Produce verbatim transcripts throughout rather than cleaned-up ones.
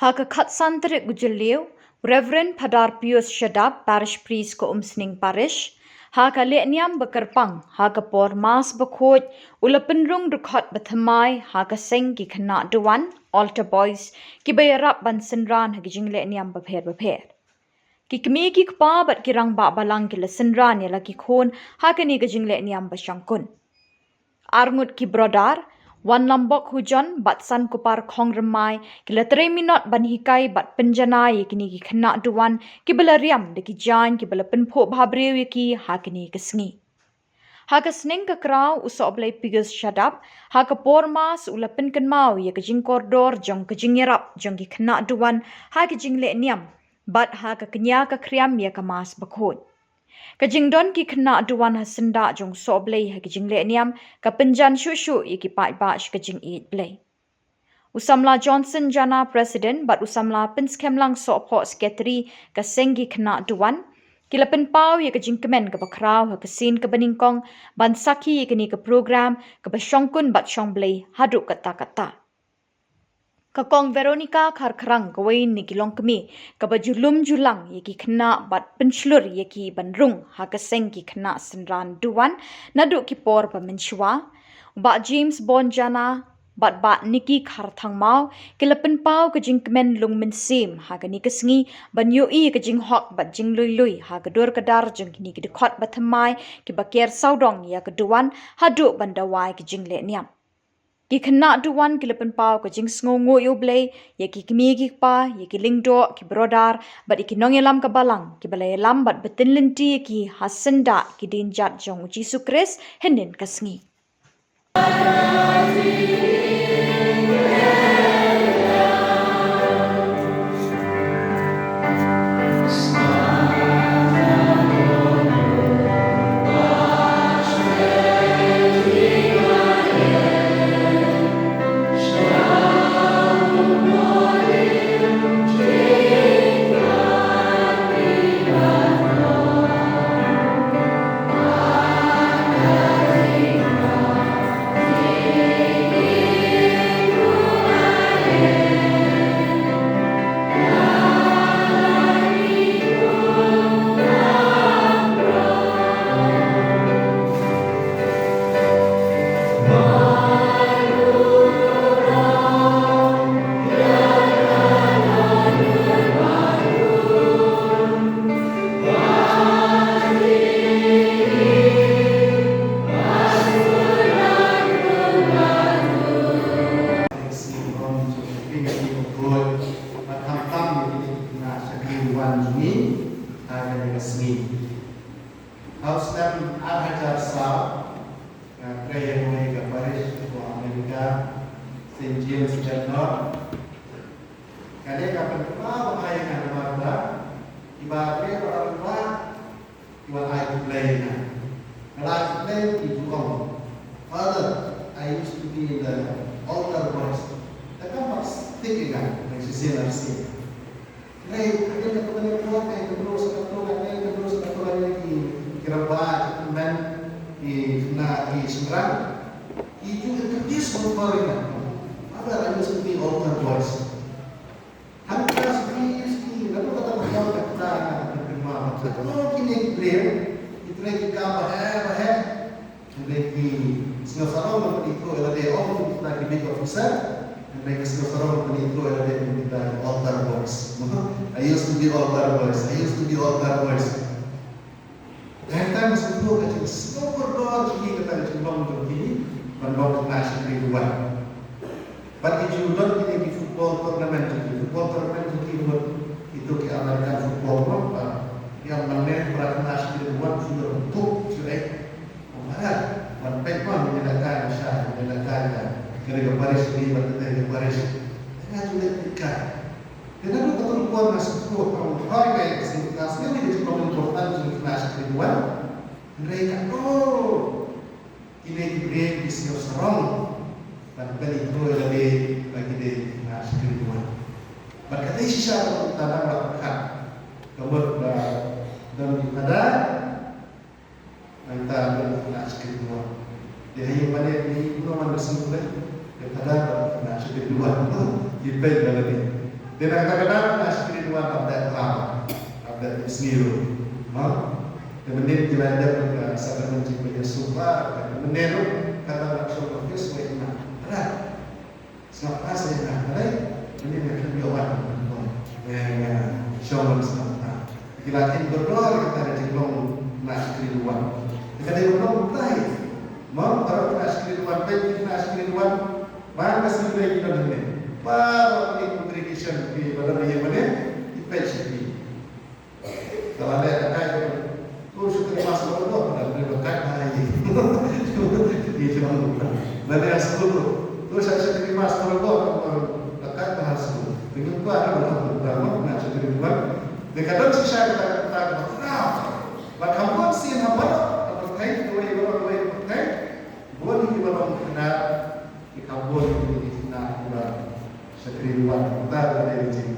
Ha ka khatsan tarik u Jylliew, Reverend Phadar Pius Shadap, Parish Priest ka Umsning Parish, ha ka lehniam ba kyrpang ha ka por Mass bakhuid, u la pynrung dkhot bathymmai ha ka seng ki khynnah duwan, altar boys, kiba ïarap ban synran ha ki jinglehniam bapher bapher. Ki kmie ki kpa bad ki rangbah balang ki la synran ïa la ki khun ha kane ka jinglehniam bashongkun. Arngut ki brodar, Wanlambok Hujon bad Sankupar Khongrymmai, ki la trei minot ban hikai bad pynjanai ïa kine ki khynnah duwan kiba la riam da ki jaiñ kiba la pynphuh bhabriew ïa ki ha kine ki sngi. Ha ka sneng ka kraw u Sohblei Pius Shadap, ha ka por Mass u la pynkynmaw ïa ka jingkordor jong ka jingïarap jong ki khynnah duwan ha ka jinglehniam bad ha ka kñia ka khriam ïa ka Mass bakhuid. Ka jingdon ki khynnah duwan ha syndah jong u Sohblei ha ka jinglehniam ka pynjan shuh shuh ïa ki paidbah sha ka jingïeit Blei. U samla Johnson Jana, President, bad u samla Pynskhem Langsohphoh, Secretary ka seng ki khynnah duwan, ki la pynpaw ïa ka jingkmen kaba khraw ha ka sien kaba nyngkong ban sakhi ïa kane ka program kaba shongkun bad shongblei haduh katta katta. Ka Kong Veronica Kharkhrang, kawei na ki longkmie kaba ju lum ju lang ïa ki khynnah bad pynshlur ïa ki ban rung ha ka seng ki khynnah synran duwan naduh ki por ba mynshuwa. U Bah James Bon Jana bad Bah Nicky Kharthangmaw, ki la pynpaw ka jingkmen lung mynsiem ha kane ka sngi ban ïohi ïa ka jinghok bad jingluilui ha ka dur ka dar jong kine ki dkhot bathymmai kiba ker sawdong ïa ka duwan haduh ban dawa ki jinglehniam. Ki khynnah duwan ki la pynpaw ka jingsngewnguh ïa U Blei ïa ki kmie ki kpa, ïa ki lyngdoh, ki brodar bad ïa ki nongïalam ka balang kiba la ïalam bad btien lynti ïa ki ha syndah ki dienjat jong U Jisu Khrist hynnin ka sngi. House Stamp ar hajar saw, nga trei ha kawei ka parish ha America, Saint James Del Norte. Kane ka pynpaw ba ha ïa ka namar ba kiba trei ba la pynpaw kiba ai khublei ïa nga. Nga la ai khublei ki ju ong, "Father, I used to be in the altar boys." Te kam bak stick ïa nga, nga shisien ar sien. Hynrei hadien kata ka por, ka ïa ka bru sa ka tu, ka ïa ka bru sa ka tu, ka ïa ki, ki rangbah, ki tymmen, ki khynnah, ki shynrang, ki ju introduce bor bor ïa nga. Father, I used to be altar boys. Hangta suki suki, naduh kata ka por ka khynnah, ka khynnah, ka khynnah, kine ki briew, ki trei ki kam ba heh ba heh. Hynrei ki sngewsarong ban pynithuh ïa lade, ym kum kita ki big officer. Hynrei ki sngewsarong ban pynithuh ïa lade kum kita ki altar boys. I used to be altar boys. I used to be altar boys. Hangta nga sngewthuh ka jingsngew kordor jong ki, kata ka jinglong jong ki ban long khynnah shakri Duwan. Bad ki ju don kine ki football tournament jong ki, football tournament jong ki, mut kito ki American football, no? Ba ïa, mane, para khynnah shakri Duwan shu ïa buk shu ïa. Wan peit ma, ngi lehkai, ngi lehkai ka, ka ri ka parish, ngi ban tei ka parish. Nga ju leh peit ka. Te naduh kato ka por nga sngewthuh, ka ong, hooid, ka sngewthuh, ka sngewthuh ka jinglong important jong khynnah shakri Duwan. Hynrei katno kine ki briew ki sngewsarong ban pynithuh ïa lade ba ki dei khynnah shakri Duwan. Bad ka dei shisha ka, ka dang la pyrkhat. Ka mut ba don ki Phadar, nangta don ki khynnah shakri Duwan. Te ha ïing mane, ha ïing kumno man ka sngi Blei, ki Phadar bad ki khynnah shakri Duwan, ki peit ïa lade. Te na kata ka daw na shi grade one ap dei ap, ap dei ap sniew. Ha? Te mynnin ki la dep ka sacrament jingpynïasoh ba, te mynnin ruh kata ka shong office wei na. Ala. Sngap pas wei na. Ala. Mynnin ka kham ïoh wan. Eh, shong wan sngap na. Ki la kin kordor kata ka jinglong na shi grade one. Te ka dei long tai. Mo, baroh na shi grade one, peit na shi grade one. Ba ka sngi Blei ki don hangne. Baroh ki congregation ki ba don hangne, ki peit sha ki. Ka la leh ka kai. To shu trei mass baroh baroh, ka dei ba kai ha ïing. Ki jong u. Lane ha skul ruh. To shu shu trei mass baroh baroh, ka kai ha skul. Te ngim kwah baroh baroh, na shu trei baroh. Te ka don shisha kata, kata, kata. Bad ha bun sien ha baroh ka pyrthei, kawei baroh kawei ka pyrthei. Bun ki ba long khynnah. Ki kham bun ki khynnah kiba shakri wan, ta ka dei jing.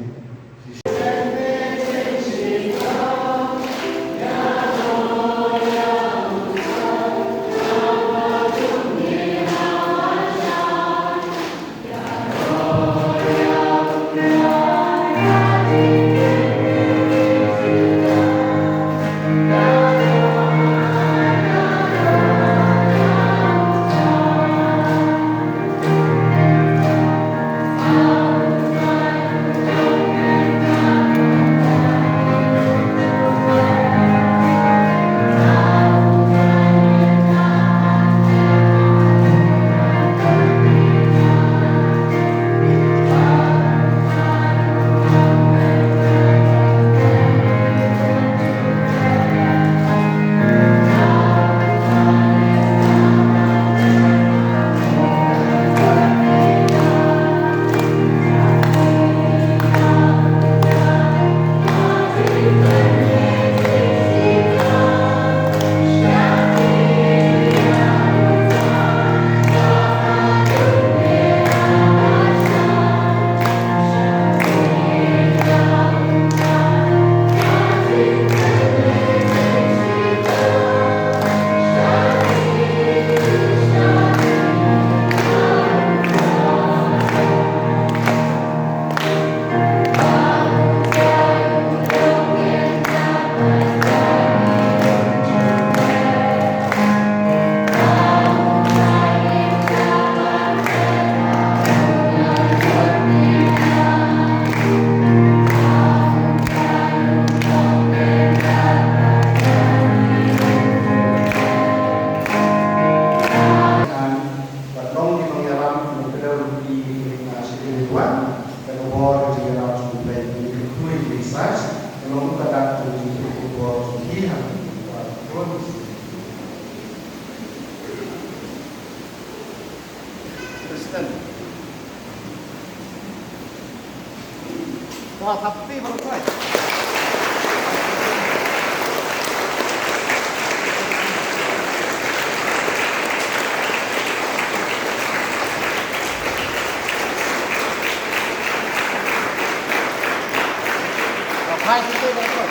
Bad long ki nongïalam, ki nongkdew ruh ki, ah, shakri wan, ka khubor ka jingïarap jong U Blei, ki kyrthuh ki research, ka long ka dak ka jingkyrthuh khubor jong ki ha, ah, President. Wah, tapi baru koi. Wah, hai, situ baru koi.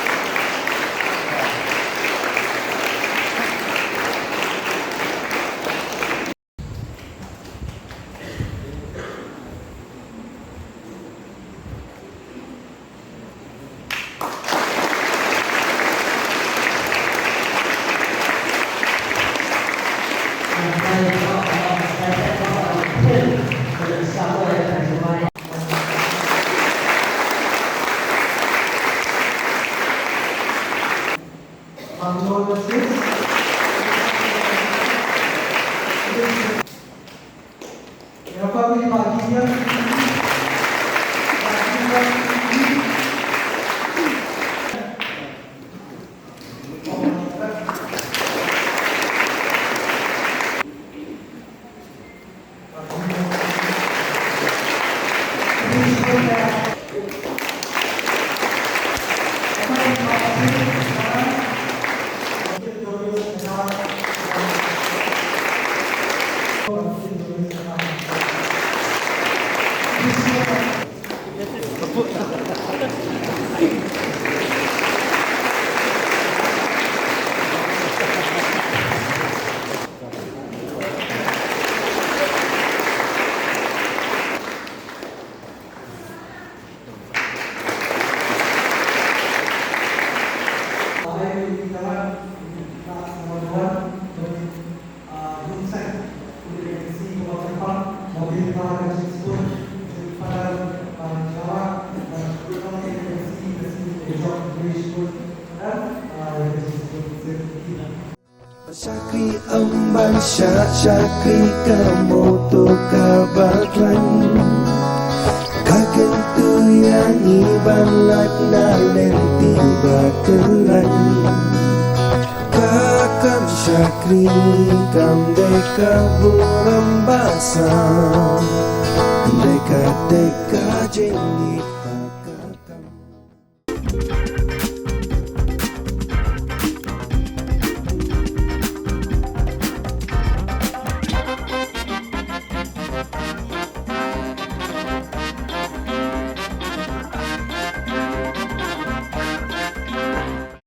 Shakri ym ban shah, shakri ka mawtoh kaba khlaiñ. Ka kyntu ïa ngi ban lait na lynti ba kyrlaiñ. Ka kam shakri kam dei ka burom ba saw, dei ka dei ka jingïeit.